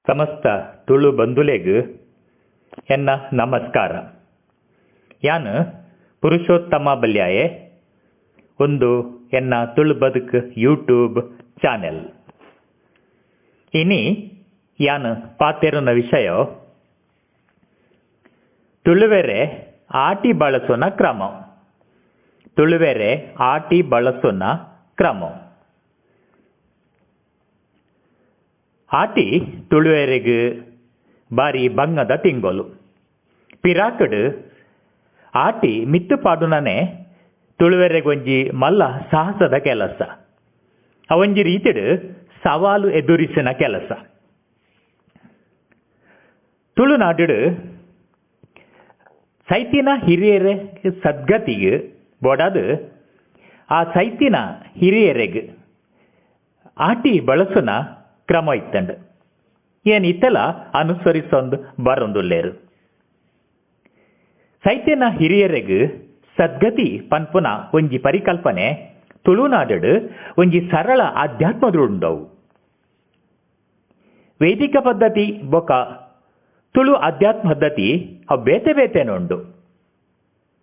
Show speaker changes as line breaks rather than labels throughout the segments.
ಸಮಸ್ತ ತುಳು ಬಂಧುಲೆಗ್ ಎನ್ನ ನಮಸ್ಕಾರ. ಯಾನ್ ಪುರುಷೋತ್ತಮ ಬಲ್ಯಾಯೆ. ಒಂದು ಎನ್ನ ತುಳು ಬದುಕು ಯೂಟ್ಯೂಬ್ ಚಾನೆಲ್. ಇನಿ ಯಾನ್ ಪಾತೆರುನ ವಿಷಯ ತುಳುವೆರೆ ಆಟಿ ಬಳಸುನ ಕ್ರಮ. ತುಳುವೆರೆ ಆಟಿ ಬಳಸುನ ಕ್ರಮ. ಆಟಿ ತುಳುವೆರೆಗ್ ಬಾರಿ ಬಂಗದ ತಿಂಗೊಲು. ಪಿರಾಕಡ್ ಆಟಿ ಮಿತ್ತು ಪಾಡುನನೆ ತುಳುವೆರೆಗೊಂಜಿ ಮಲ್ಲ ಸಾಹಸದ ಕೆಲಸ, ಅವೊಂಜಿ ರೀತಿಡ್ ಸವಾಲು ಎದುರಿಸಿನ ಕೆಲಸ. ತುಳುನಾಡು ಸೈತಿನ ಹಿರಿಯರ ಸದ್ಗತಿಗೆ ಬೋಡಾದ ಆ ಸೈತಿನ ಹಿರಿಯರೆಗ್ ಆಟಿ ಬಳಸುನ ಕ್ರಮ ಇತ್ತಂಡು ಏನ್ ಇತ್ತೆಲ ಅನುಸರಿಸೊಂದು ಬರೊಂದುಲ್ಲೇರು. ಸೈತಿನ ಹಿರಿಯರೆಗ್ ಸದ್ಗತಿ ಪನ್ಪುನ ಒಂಜಿ ಪರಿಕಲ್ಪನೆ ತುಳುನಾಡು ಒಂಜಿ ಸರಳ ಆಧ್ಯಾತ್ಮದುಂಡವು. ವೇದಿಕ ಪದ್ಧತಿ ಬೊಕ ತುಳು ಆಧ್ಯಾತ್ಮ ಪದ್ಧತಿ ಅವು ಬೇತೆ ಬೇತೆನೆ ಉಂಡು,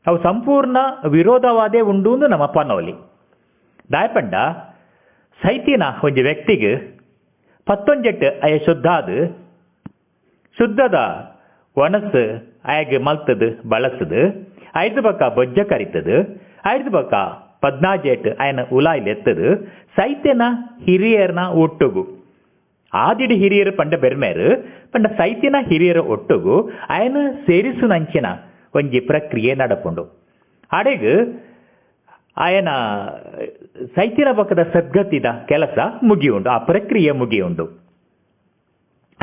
ಅವು ಸಂಪೂರ್ಣ ವಿರೋಧವಾದೇ ಉಂಡು ನಮ್ಮ ಪನೋಲಿ. ದಾಯಪಂಡ ಸೈತಿನ ಒಂಜಿ ವ್ಯಕ್ತಿಗೆ ಪತ್ತೊಂಜೆಟ್ ಅಯ ಶುದ್ಧಾದ ಶುದ್ಧದ ಒಣಸು ಅಯಗ್ ಮಲ್ತದು ಬಳಸದು, ಐದು ಬಕ್ಕ ಬೊಜ್ಜ ಕರಿತದು, ಐದು ಬಕ್ಕ ಪದ್ನಾಜೆಟ್ ಅಯನ ಉಲಾಯಿಲ್ ಎತ್ತದು ಸೈತ್ಯನ ಹಿರಿಯರ್ನ ಒಟ್ಟುಗು ಆದಿಡಿ ಹಿರಿಯರು ಪಂಡ ಬೆರ್ಮೇರು ಪಂಡ ಸೈತ್ಯನ ಹಿರಿಯರ ಒಟ್ಟುಗು ಅಯನ ಸೇರಿಸುನಂಚಿನ ಒಂಜಿ ಪ್ರಕ್ರಿಯೆ ನಡಪುಂಡು. ಅಡೆಗ್ ಆಯನ ಸೈತ್ಯನ ಪಕ್ಕದ ಸದ್ಗತಿದ ಕೆಲಸ ಮುಗಿಯುಂಡು, ಆ ಪ್ರಕ್ರಿಯೆ ಮುಗಿಯುಂಡು.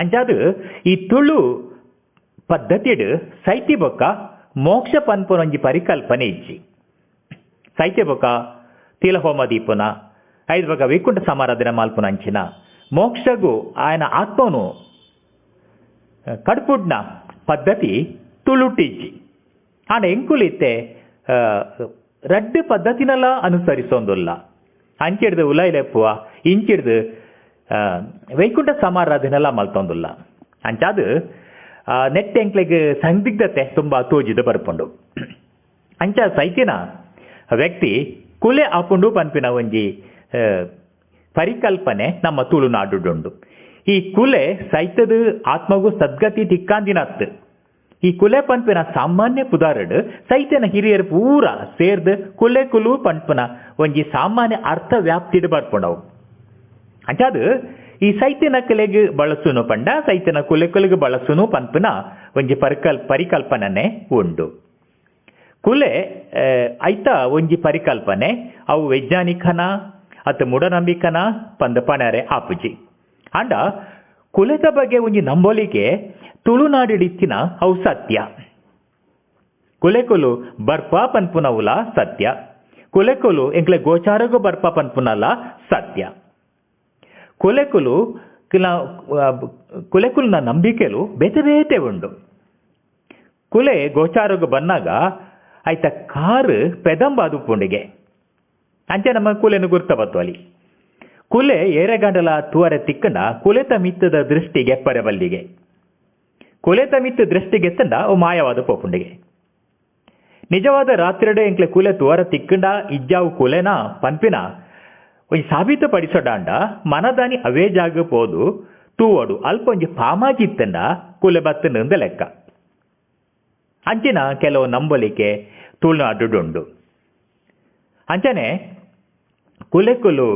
ಅಂಚಾದ ಈ ತುಳು ಪದ್ಧತಿಡ್ ಸೈತಿ ಬೊಕ್ಕ ಮೋಕ್ಷ ಪನ್ಪುನ ಒಂಜಿ ಪರಿಕಲ್ಪನೆ ಇಜ್ಜಿ. ಸೈತ್ಯ ಬೊಕ್ಕ ತಿಲಹೋಮ ದೀಪುನ ಐದು ಬೊಕ್ಕ ವೈಕುಂಠ ಸಮಾರಾಧನೆ ಮಲ್ಪುನ ಅಂಚಿನ ಮೋಕ್ಷಗೂ ಆಯನ ಆತ್ಮನು ಕಡ್ಪುಡ್ನ ಪದ್ಧತಿ ತುಳುಟಿಜ್ಜಿ. ಆಂಡ ಎಂಕುಲಿತ್ತೆ ರಡ್ಡು ಪದ್ಧತಿನೆಲ್ಲ ಅನುಸರಿಸೊಂದುಲ್ಲ. ಅಂಚಿಡ್ದು ಉಲೈಲೆಪ್ಪುವ ಇಂಚಿಡ್ದು ವೈಕುಂಠ ಸಮಾರಾಧನೆಲ್ಲ ಮಲ್ತೊಂದುಲ್ಲ. ಅಂಚಾದ ನೆಟ್ ಎಂಕ್ಲೆಗ್ ಸಂದಿಗ್ಧತೆ ತುಂಬ ತೋಜಿದು ಬರ್ಪುಂಡು. ಅಂಚ ಸೈತಿನ ವ್ಯಕ್ತಿ ಕುಲೆ ಆಪುಂಡು ಪನ್ಪಿನ ಒಂಜಿ ಪರಿಕಲ್ಪನೆ ನಮ್ಮ ತುಳುನಾಡುಂಡು. ಈ ಕುಲೆ ಸೈತದ ಆತ್ಮಗೂ ಸದ್ಗತಿ ತಿಕ್ಕಾಂದಿನತ್ತು. ಈ ಕುಲೆ ಪನ್ಪಿನ ಸಾಮಾನ್ಯ ಪುದಾರಡು ಸೈತ್ಯನ ಹಿರಿಯರು ಪೂರ ಸೇರ್ದು ಕುಲೆ ಕುಲು ಪನ್ಪುನ ಒಂಜಿ ಸಾಮಾನ್ಯ ಅರ್ಥ ವ್ಯಾಪ್ತಿಡ್ ಬರ್ಪುಂಡವು. ಅಂಚಾದ ಈ ಸೈತ್ಯನ ಕಲೆಗ್ ಬಳಸುನು ಪಂಡ ಸೈತ್ಯನ ಕುಲೆ ಕುಲೆಗ್ ಬಳಸುನು ಪನ್ಪುನ ಒಂಜಿ ಪರಿಕಲ್ಪನೆ ಉಂಡು. ಕುಲೆ ಐತ ಒಂಜಿ ಪರಿಕಲ್ಪನೆ ಅವು ವೈಜ್ಞಾನಿಕನ ಅತ್ತ ಮೂಢನಂಬಿಕನ ಪಂದ ಪಣರೆ ಆಪುಜಿ. ಅಂಡ ಕುಲೆದ ಬಗ್ಗೆ ಒಂಜಿ ನಂಬೊಲಿಕೆ ತುಳುನಾಡಿಡಿತ್ತಿನ ಅವು ಸತ್ಯ. ಕುಲೆಕುಲು ಬರ್ಪ ಪನ್ಪುನವುಲ ಸತ್ಯ, ಕುಲೆಕುಲು ಎಂಕ್ಲೆ ಗೋಚಾರಗೂ ಬರ್ಪ ಪನ್ಪುನಲ್ಲ ಸತ್ಯ. ಕುಲೆಕುಲು ಕುಲೆಕುಲಿನ ನಂಬಿಕೆಲು ಬೇತೆ ಬೇತೆ ಉಂಡು. ಕುಲೆ ಗೋಚಾರಗೂ ಬನ್ನಾಗ ಆಯ್ತ ಕಾರು ಪೆದಂಬಾದು ಪುಂಡಿಗೆ ಅಂಚೆ ನಮ್ಮ ಕುಲೆನು ಗುರ್ತ ಬತ್ತವಲಿ. ಕುಲೆ ಏರೆಗಂಡಲ ತೂವರೆ ತಿಕ್ಕಂಡ ಕುಲೆತ ಮಿತ್ತದ ದೃಷ್ಟಿಗೆ ಪರೆಬಲ್ಲಿಗೆ, ಕುಲೆತ ಮಿತ್ತ ದೃಷ್ಟಿಗೆ ಎತ್ತಂಡ ಅವು ಮಾಯವಾದ ಪೋಪುಂಡಿಗೆ. ನಿಜವಾದ ರಾತ್ರಿಡೆ ಎಂಕ್ಲೆ ಕುಲೆ ತುವರ ತಿಕ್ಕಂಡ ಇಜ್ಜಾವು ಕುಲೆನ ಪನ್ಪಿನ ಒಂಜಿ ಸಾಬೀತು ಪಡಿಸೋಡಾಂಡ ಮನದಾನಿ ಅವೇ ಜಾಗ ಪೋದು ತೂವಡು ಅಲ್ಪ ಒಂಜಿ ಪಾಮಾಜಿ ಇತ್ತಂಡ ಕುಲೆ ಬತ್ತಂದ ಲೆಕ್ಕ. ಅಂಚಿನ ಕೆಲವು ನಂಬಲಿಕೆ ತುಳುನಾಡುಂಡು. ಅಂಚನೆ ಕುಲೆಕುಲು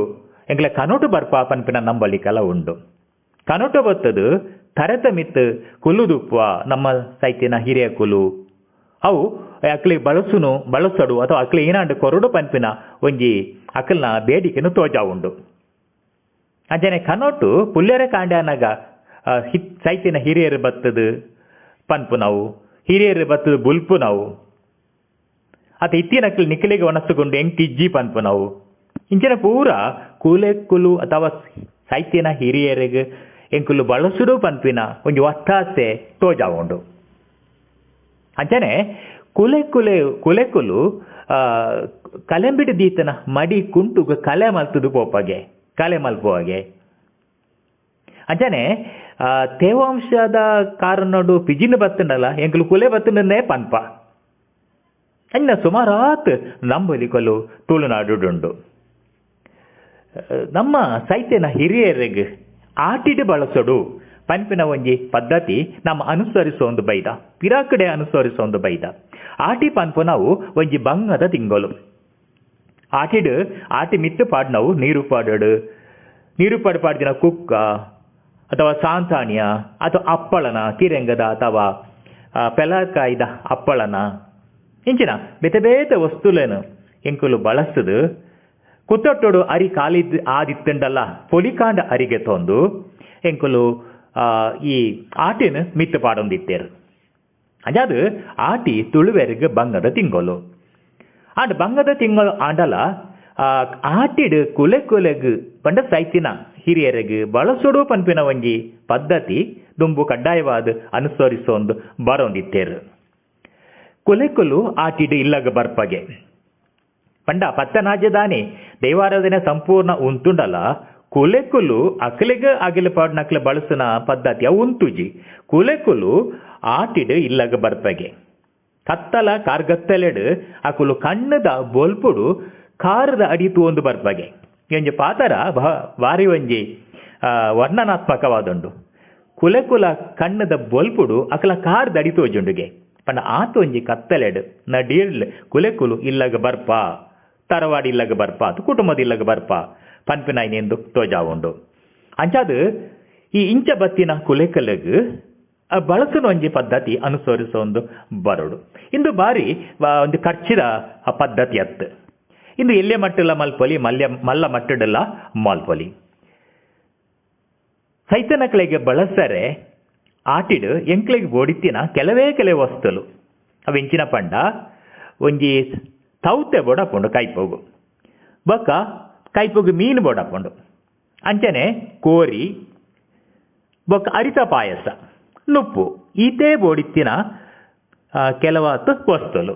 ಎಂಕ್ಲೆ ಕನೋಟು ಬರ್ಪ ಪನ್ಪಿನ ನಂಬಲಿಕೆಲ್ಲ ಉಂಡು. ಕನೋಟು ಬತ್ತದು ತರೆತ ಮಿತ್ತು ಕುಲ್ಲುದುಪ್ಪುವ ನಮ್ಮ ಸೈತಿನ ಹಿರಿಯ ಕುಲು ಅವು ಅಕ್ಲಿ ಬಳಸುನು ಬಳಸಡು ಅಥವಾ ಅಕ್ಲಿ ಏನಾಂಡು ಕೊರಡು ಪನ್ಪಿನ ಒಂಜಿ ಅಕಲ್ನ ಬೇಡಿಕೆನು ತೋಜಾ ಉಂಡು. ಅಂಚನೆ ಕನೋಟು ಪುಲ್ಯರ ಕಾಂಡ್ಯಾನಾಗ ಸೈತಿನ ಹಿರಿಯರು ಬತ್ತದು ಪನ್ಪುನವು, ಹಿರಿಯರು ಬತ್ತದು ಬುಲ್ಪುನವು, ಅತ ಇತ್ತಿನ ಅಕ್ಲಿ ನಿಕ್ಕಲಿಗೆ ಒಣಸುಕೊಂಡು ಎಂಕಿಜ್ಜಿ ಪನ್ಪುನವು. ಇಂಚಿನ ಪೂರ ಕುಲೆ ಕುಲು ಅಥವಾ ಸೈತಿನ ಹಿರಿಯರಿಗೆ ಎಂಕುಲು ಬಳಸುಡು ಪನ್ಪಿನ ಒಂಜಿ ಒತ್ತಾಸೆ ತೋಜಾ ಉಂಡು. ಅಂಚನೆ ಕುಲೆ ಕುಲೆ ಕುಲೆಕುಲು ಕಲೆಂಬಿಡಿ ದೀತನ ಮಡಿ ಕುಂಟುಗು ಕಲೆ ಮಲ್ತದು ಪೋಪಗೆ ಕಲೆ ಮಲ್ಪುವಾಗೆ. ಅಂಚನೆ ತೇವಾಂಶದ ಕಾರಣಡು ಪಿಜಿನ ಬತ್ತಂಡಲ್ಲ ಎಂಕುಲು ಕುಲೆ ಬತ್ತಂಡೇ ಪನ್ಪ. ಅನ್ನ ಸುಮಾರಾತ್ ನಂಬಲಿಕಲು ತುಳುನಾಡುಂಡು. ನಮ್ಮ ಸೈತ್ಯನ ಹಿರಿಯರಿಗೆ ಆಟಿಡ್ ಬಳಸೋಡು ಪನ್ಪಿನ ಒಂಜಿ ಪದ್ಧತಿ ನಮ್ಮ ಅನುಸರಿಸೋ ಒಂದು ಬೈದ, ಪಿರಾಕಡೆ ಅನುಸರಿಸೋ ಒಂದು ಬೈದ. ಆಟಿ ಪನ್ಪು ನಾವು ಒಂಜಿ ಬಂಗದ ತಿಂಗಳು. ಆಟಿಡ್ ಆಟಿ ಮಿತ್ತು ಪಾಡ್ನವು ನೀರು ಪಾಡಡು, ನೀರು ಪಾಡು ಪಾಡ್ದಿನ ಕುಕ್ಕ ಅಥವಾ ಸಾಂತಾಣಿಯ ಅಥವಾ ಅಪ್ಪಳನ ಕಿರೆಂಗದ ಅಥವಾ ಪೆಲಕಾಯ್ದ ಅಪ್ಪಳನ ಇಂಚಿನ ಬೇತೆ ಬೇತೆ ವಸ್ತುಲೇನು ಎಂಕುಲು ಬಳಸದು. ಕುತ್ತೊಟ್ಟೋಡು ಅರಿ ಕಾಲಿದ್ ಆದಿತ್ತಂಡಲ್ಲ ಪೊಲಿಕಾಂಡ ಅರಿಗೆ ತೊಂದು ಎಂಕುಲು ಈ ಆಟಿನ ಮಿತ್ತು ಪಾಡೊಂದಿತ್ತೇರು. ಅಂಜಾದು ಆಟಿ ತುಳುವೆರಿಗೆ ಬಂಗದ ತಿಂಗಳು. ಆಂಡ ಬಂಗದ ತಿಂಗಳು ಆಂಡಲ ಆಟಿಡ್ ಕುಲೆ ಕುಲೆಗ್ ಪಂಡ ಸೈತಿನ ಹಿರಿಯರಿಗೆ ಬಳಸೋಡು ಪನ್ಪಿನ ಒಂಜಿ ಪದ್ಧತಿ ದುಂಬು ಕಡ್ಡಾಯವಾದ ಅನುಸರಿಸೊಂದು ಬರೋಂದಿತ್ತೇರು. ಕುಲೆಕುಲು ಆಟಿಡ್ ಇಲ್ಲಗ ಬರ್ಪಗೆ ಪಂಡ ಪತ್ತನಾಜದಾನಿ ದೈವಾರಾಧನೆ ಸಂಪೂರ್ಣ ಉಂತುಂಡಲ ಕುಲೆಕುಲು ಅಕ್ಲೆಗ ಅಗಿಲ ಪಾಡ್ನಕ್ಲೆ ಬಳಸುನ ಪದ್ಧತಿ ಅವು ಉಂತುಜಿ. ಕುಲೆಕುಲು ಆಟಿಡ್ ಇಲ್ಲಗ ಬರ್ಪಗೆ ಕತ್ತಲ ಕಾರ್ಗತ್ತಲೆಡು ಅಕುಲು ಕಣ್ಣದ ಬೊಲ್ಪುಡು ಕಾರದ ಅಡಿ ತೂವೊಂದು ಬರ್ಪಗೆ. ಒಂಜಿ ಪಾತರ ಬಾರಿ ಒಂಜಿ ವರ್ಣನಾತ್ಮಕವಾದುಂಡು. ಕುಲೆಕುಲ ಕಣ್ಣದ ಬೊಲ್ಪುಡು ಅಕಲ ಕಾರದ ಅಡಿ ತೋಜುಂಡುಗೆ ಪಂಡ ಆತ ಒಂಜಿ ಕತ್ತಲೆಡು ನಡೀರ್ಲ್ ಕುಲೆಕುಲು ಇಲ್ಲಗ ಬರ್ಪ, ತರವಾಡಿ ಇಲ್ಲಗ ಬರ್ಪ, ಅದು ಕುಟುಂಬದ ಇಲ್ಲಗ ಬರ್ಪ ಪನ್ಪಿನಾಯ್ನೆಂದು ತೋಜಾವುಂಡು. ಅಂಚಾದು ಈ ಇಂಚ ಬತ್ತಿನ ಕುಲೆಕುಲಗ್ ಬಳಸುನ ಒಂಜಿ ಪದ್ಧತಿ ಅನುಸರಿಸೊಂದು ಬರೋಡು. ಇಂದು ಬಾರಿ ಒಂದು ಖರ್ಚಿದ ಪದ್ಧತಿ ಅತ್ತು. ಇಂದು ಎಲ್ಲೆ ಮಟ್ಟಲ್ಲ ಮಲ್ಪೊಲಿ, ಮಲ್ಲ ಮಟ್ಟಡಲ್ಲ ಮಲ್ಪೊಲಿ. ಸೈತನಕ್ಲೆಗೆ ಬಳಸರೆ ಆಟಿಡು ಎಂಕ್ಲೆಗ್ ಬೋಡಿತ್ತಿನ ಕೆಲವೇ ಕೆಲವು ವಸ್ತುಲು ಅವು ಎಂಚಿನ ಪಂಡ ಒಂಜಿ ತೌತೆ ಬೋಡಪುಂಡು ಕೈಪೋಗು, ಬೊಕ್ಕ ಕೈಪೋಗು ಮೀನು ಬೋಡಪುಂಡು, ಅಂಚನೆ ಕೋರಿ ಬೊಕ್ಕ ಅರಿತ ಪಾಯಸ ನುಪ್ಪು ಈತೇ ಬೋಡಿತ್ತಿನ ಕೆಲವಾತು ವಸ್ತುಲು.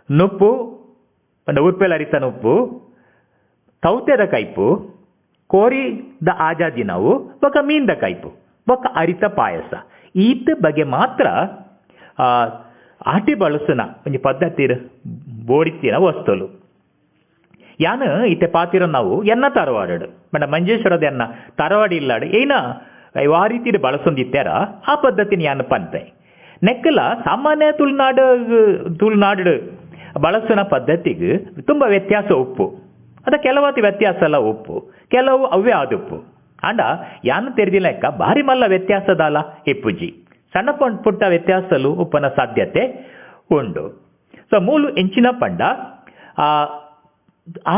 ನುಪ್ಪು ಪಂಡ ಉರ್ಪೆಲ್ ಅರಿತ ನುಪ್ಪು, ತೌತೆದ ಕೈಪು, ಕೋರಿದ ಆಜಾದಿನವು, ಬೊಕ್ಕ ಮೀನ್ದ ಕೈಪು, ಬೊಕ್ಕ ಅರಿತ ಪಾಯಸ ಈತ ಬಗೆ ಮಾತ್ರ ಆಟಿ ಬಳಸುನ ಒಂಜಿ ಪದ್ಧತಿ ಬೋಡಿತ್ತಿನ ವಸ್ತುಲು. ಯಾನು ಇತ್ತೆ ಪಾತಿರ ನಾವು ಎನ್ನ ತರವಾಡಡು ಪಂಡ ಮಂಜೇಶ್ವರದ ಎನ್ನ ತರವಾಡಿ ಇಲ್ಲಾಡು ಏನ ಆ ರೀತಿ ಬಳಸೊಂದಿತ್ತಾರ ಆ ಪದ್ಧತಿನ ಯಾನು ಪನ್ಪೆ. ನೆಕ್ಕಲ ಸಾಮಾನ್ಯ ತುಳುನಾಡು ಬಳಸುನ ಪದ್ಧತಿಗೆ ತುಂಬ ವ್ಯತ್ಯಾಸ ಉಪ್ಪು, ಅದ ಕೆಲವಾತಿ ವ್ಯತ್ಯಾಸ ಎಲ್ಲ ಉಪ್ಪು, ಕೆಲವು ಅವೇ ಆದುಪ್ಪು. ಅಂಡ ಯಾನು ತೆರೆದಿಲ್ಲ ಭಾರಿ ಮಲ್ಲ ವ್ಯತ್ಯಾಸದಲ್ಲ ಇಪ್ಪುಜಿ, ಸಣ್ಣ ಪುಟ್ಟ ವ್ಯತ್ಯಾಸಲು ಉಪ್ಪನ ಸಾಧ್ಯತೆ ಉಂಡು. ಸೊ ಮೂಲು ಎಂಚಿನ ಪಂಡ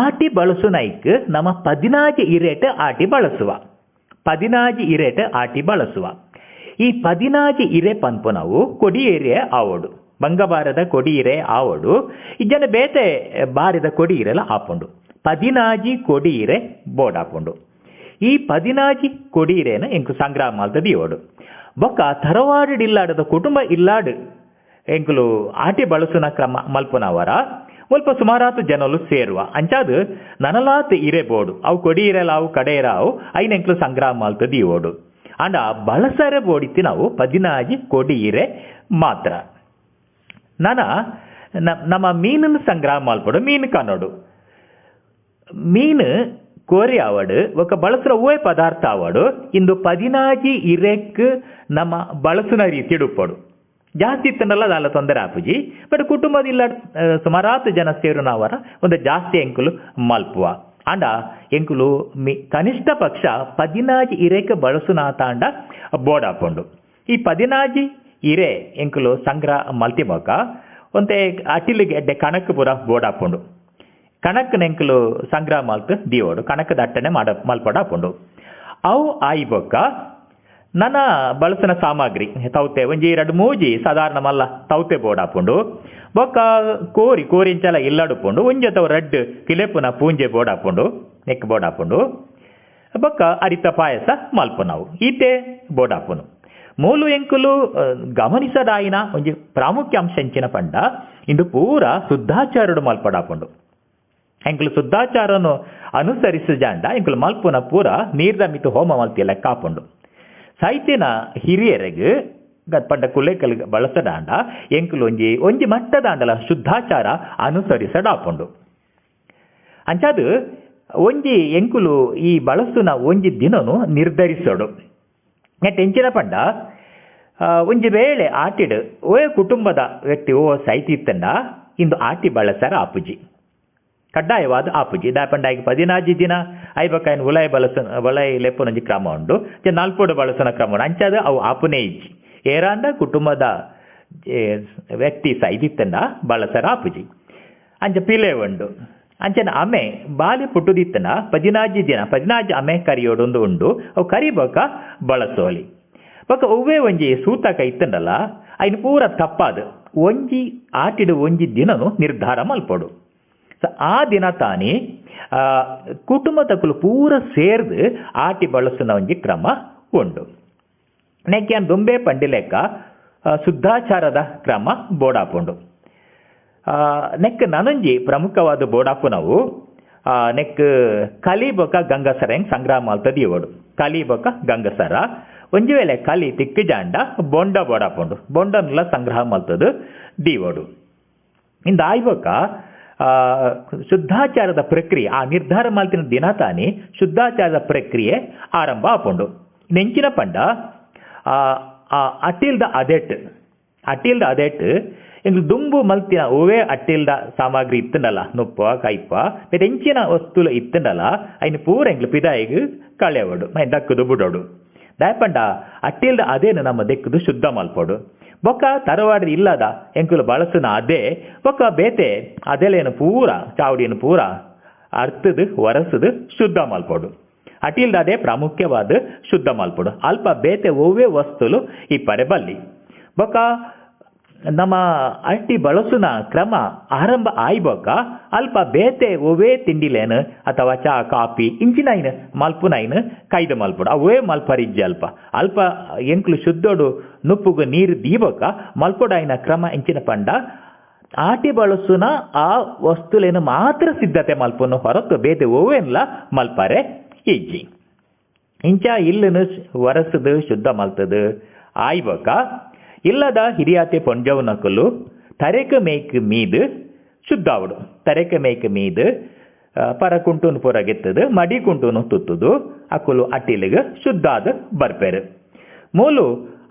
ಆಟಿ ಬಳಸುನೈಕ್ ನಮ್ಮ 14 ಇರೇಟ್ ಆಟಿ ಬಳಸುವ, 14 ಇರೇಟ್ ಆಟಿ ಬಳಸುವ. ಈ 14 ಇರೆ ಪನ್ಪು ನಾವು ಕೊಡಿಯೇರಿಯ ಆವೋಡು, ಬಂಗಬಾರದ ಕೊಡಿಯಿರೆ ಆವೋಡು, ಇಜ್ಜನ ಬೇತೆ ಬಾರಿದ ಕೊಡಿಯಿರೆಲ್ಲ ಆಪುಂಡು. 14 ಕೊಡಿಯಿರೆ ಬೋಡಾಪುಂಡು. ಈ 14 ಕೊಡಿಯಿರೇನ ಎಂಕು ಸಂಗ್ರಹ ಮಲ್ತದ ಇವಡು. ಬೊಕ್ಕ ತರವಾಡು ಇಲ್ಲಾಡದ ಕುಟುಂಬ ಇಲ್ಲಾಡು ಎಂಕುಲು ಆಟಿ ಬಳಸುನ ಕ್ರಮ ಮಲ್ಪುನವರ ಒಲ್ಪ ಸುಮಾರಾತು ಜನಲು ಸೇರುವ ಅಂಚಾದು ನನಲಾತ್ ಇರೆ ಬೋಡು ಅವು ಕೊಡಿಯಿರಲ್ಲ ಅವು ಕಡೆಯರ ಅವು ಐನ ಎಂಕುಲು ಸಂಗ್ರಹ ಮಲ್ತದ ಇವಡು. ಅಂಡ ಬಳಸರೆ ಬೋಡಿತ್ತಿ ನಾವು 14 ಕೊಡಿಯಿರೆ ಮಾತ್ರ. ನನ ನಮ್ಮ ಮೀನನ್ನು ಸಂಗ್ರಹ ಮಲ್ಪಡು, ಮೀನು ಕನ್ನೋಡು, ಮೀನು ಕೋರಿ ಆವಡು ఒక ಬಳಸುವ ಹೂವೇ ಪದಾರ್ಥ ಆವಡು. ಇಂದು 14 ಇರೆಕ್ ನಮ್ಮ ಬಳಸುನ ರೀತಿ ಉಪ್ಪಡು. ಜಾಸ್ತಿ ಇತ್ತಂಡಲ್ಲ ಅದಲ್ಲ ತೊಂದರೆ ಆಪುಜಿ, ಬಟ್ ಕುಟುಂಬದಿಲ್ಲ ಸುಮಾರಾತು ಜನ ಸೇರುನವರ ಒಂದು ಜಾಸ್ತಿ ಎಂಕುಲು ಮಲ್ಪುವ. ಅಂಡ ಎಂಕುಲು ಕನಿಷ್ಠ ಪಕ್ಷ 14 ಇರೆಕ್ ಬಳಸುನ ತಾಂಡ ಬೋಡಾಪುಂಡು. ಈ 14 ಇರೆ ಎಂಕುಲು ಸಂಗ್ರಹ ಮಲ್ತಿಬೋಕ ಒಂತೆ ಅಟಿಲಿಗೆ ಎಡ್ಡೆ ಕಣಕ್ ಪೂರ ಬೋಡಾಪುಂಡು. ಕಣಕ್ ನೆಂಕುಲು ಸಂಗ್ರಹ ಮಲ್ತ್ ದೀವೋಡು, ಕಣಕ್ ದಟ್ಟಣೆ ಮಲ್ಪಡಾಪುಂಡು. ಅವು ಆಯಿಬೊಕ್ಕ ನನ್ನ ಬಳಸಿನ ಸಾಮಗ್ರಿ ತೌತೆ ಒಂಜಿ 2 ಮೂಜಿ ಸಾಧಾರಣ ಮಲ್ಲ ತೌತೆ ಬೋಡಾಪುಂಡು. ಬೊಕ್ಕ ಕೋರಿ ಕೋರಿ ಇಂಚಲ ಇಲ್ಲಡುಪುಂಡು, ಒಂಜಿ ಅಥವಾ 2 ಕಿಲೆಪುನ ಪೂಂಜೆ ಬೋಡಾಪುಂಡು, ನೆಕ್ ಬೋಡಾಪುಂಡು. ಬೊಕ್ಕ ಅರಿತ ಪಾಯಸ ಮಲ್ಪುನವು ಈತೆ ಬೋಡಾಪುನು. ಮೂಲು ಎಂಕುಲು ಗಮನಿಸದಾಯಿನ ಒಂಜಿ ಪ್ರಾಮುಖ್ಯ ಅಂಶ ಎಂಚಿನ ಪಂಡ ಇಂದು ಪೂರ ಶುದ್ಧಾಚಾರಡು ಮಲ್ಪಡಾಪುಂಡು. ಎಂಕುಲು ಶುದ್ಧಾಚಾರನು ಅನುಸರಿಸಿಜಾಂಡ ಎಂಕುಲು ಮಲ್ಪುನ ಪೂರ ನೀರ್ದ ಮಿತ್ತು ಹೋಮ ಮಲ್ತಿ ಲೆಕ್ಕ ಆಪುಂಡು. ಸಾಹಿತ್ಯನ ಹಿರಿಯರಿಗೆ ಪಂಡ ಕುಲೆಕಲ್ ಬಳಸದಾಂಡ ಎಂಕುಲು ಒಂಜಿ ಒಂಜಿ ಮಟ್ಟದಾಂಡಲ ಶುದ್ಧಾಚಾರ ಅನುಸರಿಸಡಾಪುಂಡು. ಅಂಚಾದ ಒಂಜಿ ಎಂಕುಲು ಈ ಬಳಸುನ ಒಂಜಿ ದಿನನು ನಿರ್ಧರಿಸೋಡು. ನೆಟ್ ಎಂಚಿನ ಪಂಡ ಒಂಜಿ ವೇಳೆ ಆಟಿಡ್ ಓ ಕುಟುಂಬದ ವ್ಯಕ್ತಿ ಓ ಸೈತಿ ಇತ್ತಂಡ ಇಂದು ಆಟಿ ಬಳಸರ ಆಪುಜಿ, ಕಡ್ಡಾಯವಾದ ಆಪುಜಿ. ದಾಪಂಡ 14 ದಿನ ಐಬಕಾಯಿನ ಉಲಾಯಿ ಬಳಸ ಉಲಾಯಿ ಲೆಪ್ಪನೊಂಜಿ ಕ್ರಮ ಉಂಡು, ನಾಲ್ಪೋಡು ಬಳಸನ ಕ್ರಮ ಉಂಡು. ಅಂಚಾದ ಅವು ಆಪುನೇ ಇಜ್ಜಿ. ಏರಾಂಡ ಕುಟುಂಬದ ವ್ಯಕ್ತಿ ಸೈದಿತ್ತಂಡ ಬಳಸರ ಆಪುಜಿ. ಅಂಚ ಪಿಲೆ ಉಂಡು. ಅಂಚನ ಅಮೆ ಬಾಲಿ ಪುಟ್ಟುದಿತ್ತನ 14 ದಿನ 14 ಅಮೆ ಕರಿಯೋಡೊಂದು ಉಂಡು, ಅವು ಕರಿಬಕ ಬಳಸೋಲಿ. ಬೊಕ ಒವ್ವೇ ಒಂಜಿ ಸೂತಕ ಇತ್ತಂಡಲ್ಲ ಐನ್ ಪೂರ ತಪ್ಪಾದ ಒಂಜಿ ಆಟಿಡು ಒಂಜಿ ದಿನನು ನಿರ್ಧಾರ ಮಲ್ಪೊಡು. ಸೊ ಆ ದಿನ ತಾನಿ ಕುಟುಂಬ ತಕುಲು ಪೂರ ಸೇರ್ದು ಆಟಿ ಬಳಸುನ ಒಂಜಿ ಕ್ರಮ ಉಂಡು. ನೆಕ್ಕೆ ದುಂಬೆ ಪಂಡಿಲೆಕ್ಕ ಶುದ್ಧಾಚಾರದ ಕ್ರಮ ಬೋಡಾಪುಂಡು. ನೆಕ್ ನನೊಂಜಿ ಪ್ರಮುಖವಾದ ಬೋಡಾಪುನವು ನೆಕ್ ಕಲಿ ಬೊಕ ಗಂಗಸರ ಹೆಂಗ್ ಸಂಗ್ರಹ ಮಲ್ತದ ಇವಡು. ಕಲಿ ಬೊಕ ಗಂಗಸರ ಒಂಜಿ ವೇಳೆ ಕಲಿ ತಿಕ್ಕು ಜಾಂಡ ಬೊಂಡ ಬೋಡಾಪುಂಡು, ಬೊಂಡನ್ಲ ಸಂಗ್ರಹ ಮಲ್ತದ ದೀವೋಡು. ಇಂದ ಆಯ್ಬೊಕ ಶುದ್ಧಾಚಾರದ ಪ್ರಕ್ರಿಯೆ ಆ ನಿರ್ಧಾರ ಮಲ್ತಿನ ದಿನ ತಾನಿ ಶುದ್ಧಾಚಾರದ ಪ್ರಕ್ರಿಯೆ ಆರಂಭ ಆಪುಂಡು. ನೆಂಚಿನ ಪಂಡ ಅಟಿಲ್ದ ಅದೆಟ್, ಅಟಿಲ್ದ ಅದೆಟ್ ಎಂಗ್ಲು ದುಂಬು ಮಲ್ತಿನ ಒವೇ ಅಟ್ಟಿಲ್ದ ಸಾಮಗ್ರಿ ಇತ್ತಂಡಲ್ಲ, ನುಪ್ಪ ಕೈಪ ಬೇತೆ ಎಂಚಿನ ವಸ್ತುಲು ಇತ್ತಂಡಲ್ಲ ಐನ್ ಪೂರ ಎಂಗ್ಲು ಪಿದಾಯಿಗ್ ಕಳೆಯೋಡು, ಐನ್ ದಕ್ಕುದು ಬುಡೋಡು. ದಾಯಪಂಡ ಅಟ್ಟಿಲ್ದ ಅದೇನು ನಮ್ಮ ದೆಕ್ಕುದು ಶುದ್ಧ ಮಲ್ಪೋಡು. ಬೊಕ್ಕ ತರವಾಡಿ ಇಲ್ಲದ ಎಂಕುಲು ಬಳಸುನ ಅದೇ ಬೊಕ್ಕ ಬೇತೆ ಅದೆಲೇನು ಪೂರ ಚಾವಡಿಯನ್ನು ಪೂರ ಅರ್ತದು ಒರಸುದು ಶುದ್ಧ ಮಲ್ಪೋಡು. ಅಟಿಲ್ದ ಅದೇ ಪ್ರಾಮುಖ್ಯವಾದ ಶುದ್ಧ ಮಲ್ಪೋಡು. ಅಲ್ಪ ಬೇತೆ ಒವ್ವೇ ವಸ್ತುಲು ಈ ಪರೆ ಬಲ್ಲಿ. ಬೊಕ್ಕ ನಮ್ಮ ಅಟ್ಟಿ ಬಳಸುನ ಕ್ರಮ ಆರಂಭ ಆಯ್ಬೊಕ್ಕ ಅಲ್ಪ ಬೇತೆ ಒವೇ ತಿಂಡಿಲೇನು ಅಥವಾ ಚಾ ಕಾಫಿ ಇಂಚಿನೈನ್ ಮಲ್ಪುನೈನ್ ಕೈದು ಮಲ್ಪುಡು ಅವೇ ಮಲ್ಪರಿಜ್ಜಿ. ಅಲ್ಪ ಅಲ್ಪ ಎಂಕ್ಲು ಶುದ್ಧೋಡು ನುಪ್ಪುಗು ನೀರು ದೀಬೊಕ್ಕ ಮಲ್ಪೊಡಾಯಿನ ಕ್ರಮ ಇಂಚಿನ ಪಂಡ ಆಟಿ ಬಳಸುನ ಆ ವಸ್ತುಲೇನು ಮಾತ್ರ ಸಿದ್ಧತೆ ಮಲ್ಪುನು ಹೊರತು ಬೇತೆ ಒವೇನ್ಲ ಮಲ್ಪಾರೆ ಇಜ್ಜಿ. ಇಂಚ ಇಲ್ಲನು ಒರಸುದು ಶುದ್ಧ ಮಲ್ತದು ಆಯ್ಬೊಕ್ಕ ಇಲ್ಲದ ಹಿರಿಯಾತೆ ಪೊಂಜವುನಕುಲು ತರೆಕ ಮೇಕ್ ಮೀದು ಶುದ್ಧಾವಡು. ತರೆಕ ಮೇಕ್ ಮೀದು ಪರ ಕುಂಟುನು ಪೂರ ಗೆತ್ತದು ಮಡಿ ಕುಂಟುನು ತುತ್ತುದು ಅಕುಲು ಅಟ್ಟಿಲಿಗೆ ಶುದ್ಧಾದ ಬರ್ಪೇರು. ಮೂಲು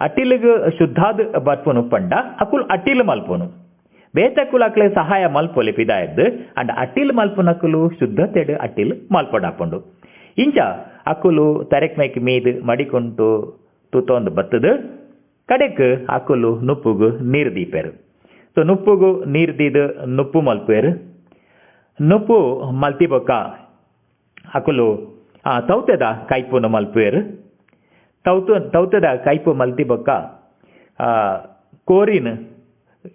ಅಟ್ಟಿಲಿಗೆ ಶುದ್ಧಾದ ಬರ್ಪುನು ಪಂಡ ಅಕುಲು ಅಟ್ಟಿಲು ಮಲ್ಪುನು ಬೇತಕುಲು ಅಕ್ಲೆ ಸಹಾಯ ಮಲ್ಪೊಲಿ ಪಿದಾಯದ್ದು ಅಂಡ್ ಅಟ್ಟಿಲ್ ಮಲ್ಪುನಕುಲು ಶುದ್ಧತೆಡು ಅಟ್ಟಿಲ್ ಮಲ್ಪಡಾಪುಂಡು. ಇಂಚ ಅಕುಲು ತರೆಕ್ ಮೇಕ್ ಮೀದು ಮಡಿ ಕುಂಟು ತುತ್ತೊಂದು ಬತ್ತದು ಕಡೆಕ್ ಅಕುಲು ನುಪ್ಪುಗು ನೀರು ದೀಪೇರು. ಸೊ ನುಪ್ಪುಗು ನೀರು ದೀದು ನುಪ್ಪು ಮಲ್ಪೇರು. ನುಪ್ಪು ಮಲ್ತಿ ಬೊಕ್ಕ ಅಕುಲು ತೌತೆದ ಕೈಪುನು ಮಲ್ಪೇರು. ತೌತೆದ ಕೈಪು ಮಲ್ತಿ ಬೊಕ್ಕ ಕೋರಿನ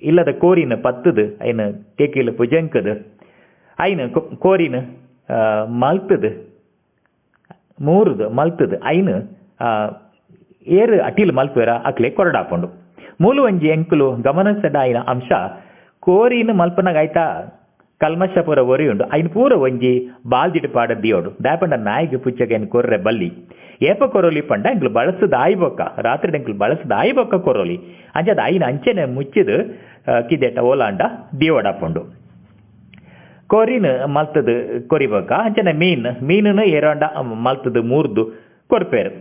ಇಲ್ಲದ ಕೋರಿನ ಪತ್ತದು ಐನ ಕೇಕಿಲು ಪುಜಂಕದು ಐನ ಕೋರಿನ ಮಲ್ತದು ಮೂರುದು ಮಲ್ತದು ಐನ ಏರು ಅಟಿಲ್ ಮಲ್ಪೇರ ಅಕ್ಲೆ ಕೊರಡಾಪುಂಡು. ಮೂಲು ಒಂಜಿ ಎಂಕುಲು ಗಮನಿಸದಾಯಿನ ಅಂಶ ಕೋರಿನ ಮಲ್ಪನಾಗ ಆಯ್ತಾ ಕಲ್ಮಶ ಪೂರ ಒರಿ ಉಂಡು ಐನ್ ಪೂರ ಒಂಜಿ ಬಾಲ್ದಿಟ್ಟು ಪಾಡ ದಿಯೋಡು. ದಾಪಂಡ ನಾಯಿಗೆ ಪುಚ್ಚಗೆ ಐನ್ ಕೊರ್ರೆ ಬಲ್ಲಿ ಏಪ ಕೊರೋಲಿ ಪಂಡ ಎಂಕ್ಲು ಬಳಸದ ಆಯ್ಬೊಕ್ಕ ರಾತ್ರಿ ಎಂಕ್ಲು ಬಳಸದ ಆಯ್ಬೊಕ್ಕ ಕೊರೋಲಿ ಅಂಚದ ಐನ ಅಂಚೆನೆ ಮುಚ್ಚಿದು ಕಿದೆಟ ಓಲಾಂಡ ದಿಯೋಡಾಪುಂಡು. ಕೋರಿನ ಮಲ್ತದು ಕೊರಿಬೊಕ್ಕ ಅಂಚನೆ ಮೀನ್ ಮೀನನ್ನು ಏರಾಂಡ ಮಲ್ತದು ಮೂರ್ದು ಕೊರ್ಪೇರು.